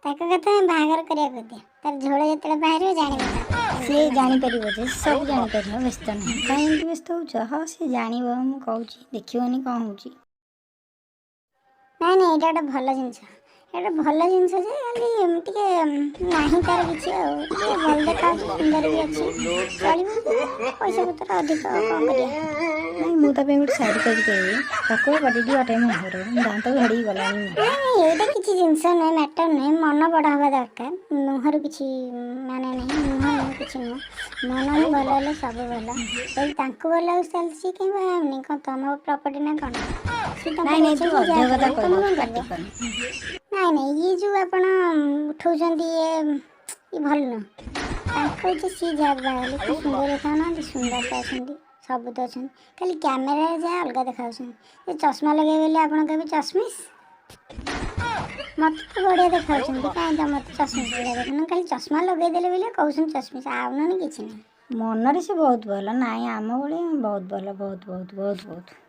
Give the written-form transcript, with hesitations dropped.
ତାଙ୍କ କଥା ବାହାଘର କରିବାକୁ ଦିଅ। ତାର ଝୋଳ ଯେତେବେଳେ ବାହାରିବ ଜାଣିବ ତାପରେ। ସିଏ ଜାଣିପାରିବ ଯେ, ସବୁ ଜାଣିପାରିବ, ବ୍ୟସ୍ତ ନାହିଁ। କାହିଁ ଏମିତି ବ୍ୟସ୍ତ ହେଉଛ? ହଁ, ସିଏ ଜାଣିବ, ମୁଁ କହୁଛି, ଦେଖିବନି କ'ଣ ହେଉଛି। ନାଇଁ ନାଇଁ, ଏଇଟା ଗୋଟେ ଭଲ ଜିନିଷ। ଏଇଟା ଭଲ ଜିନିଷ ଯେ ଖାଲି ଟିକେ ନାହିଁ ତାର କିଛି। ଆଉ ଟିକେ ଭଲ ଦେଖାଯାଉଛି, ସୁନ୍ଦର ବି ଅଛି, ଚଳିବ। ପଇସା ପତ୍ର ଅଧିକ, ଆଉ କ'ଣ କରିବା? ନାଇଁ, ମୁଁ ତା ପାଇଁ ଗୋଟେ ଶାଢ଼ୀ କରିକି ଦେବି। ତାକୁ ପାଟି ଟିକେ ଅଟେ ମୁହଁରୁ ଦାନ୍ତ ଝଡ଼ିକି ଗଲାଣି ମୁହଁ। ନାଇଁ ନାଇଁ, ଏଇଟା କିଛି ଜିନିଷ ନୁହେଁ, ମ୍ୟାଟର୍ ନୁହେଁ। ମନ ବଡ଼ ହେବା ଦରକାର। ମୁହଁରୁ କିଛି ମାନେ ନାହିଁ, ମୁହଁ ନୁହଁ, କିଛି ନୁହଁ। ମନ ହିଁ ଭଲ ହେଲେ ସବୁ ଭଲ। ଯଦି ତାଙ୍କୁ ଭଲ ଲାଗୁଛି, ତାହେଲେ ସିଏ କାହିଁ ବାହା ହେବନି? କ'ଣ ତମ ପ୍ରପର୍ଟି ନା କ'ଣ? ସିଏ ନାଇଁ ତାଙ୍କର ନାଇଁ, ଇଚ୍ଛା, ତୁ ସିଏ ଯାହା ଅଧିକ କଥା କରିବେ, ତମେ କହିଦେଉଛୁ, କ'ଣ ପାଟି କରିବ? କରନି। ନାଇଁ ନାଇଁ, ଇଏ ଯେଉଁ ଆପଣ ଉଠଉଛନ୍ତି, ଇଏ ଇଏ ଭଲ ନୁହଁ। ତାଙ୍କ ଇଚ୍ଛା, ସିଏ ଯାହାକୁ ବାହା ହେଲେ। କି ସୁନ୍ଦର ଦେଖାଉନାହାନ୍ତି? ସୁନ୍ଦର ତ ଅଛନ୍ତି, ସବୁ ତ ଅଛନ୍ତି, ଖାଲି କ୍ୟାମେରାରେ ଯାହା ଅଲଗା ଦେଖାଯାଉଛନ୍ତି। ସେ ଚଷମା ଲଗେଇବେ ବୋଲି ଆପଣ କହିବେ ଚଷମିସ୍। ମୋତେ ତ ବଢ଼ିଆ ଦେଖାଉଛନ୍ତି। କାହିଁ ତ ମୋତେ ଚଷମିସ୍ ଭଳିଆ ଦେଖାଉନ? ଖାଲି ଚଷମା ଲଗେଇଦେଲେ ବୋଲି କହୁଛନ୍ତି ଚଷମିସ୍, ଆଉ ନହେଲେ କିଛି ନାହିଁ। ମନରେ ସେ ବହୁତ ଭଲ। ନାଇଁ, ଆମ ଭଳିଆ ବହୁତ ଭଲ, ବହୁତ ବହୁତ ବହୁତ ବହୁତ।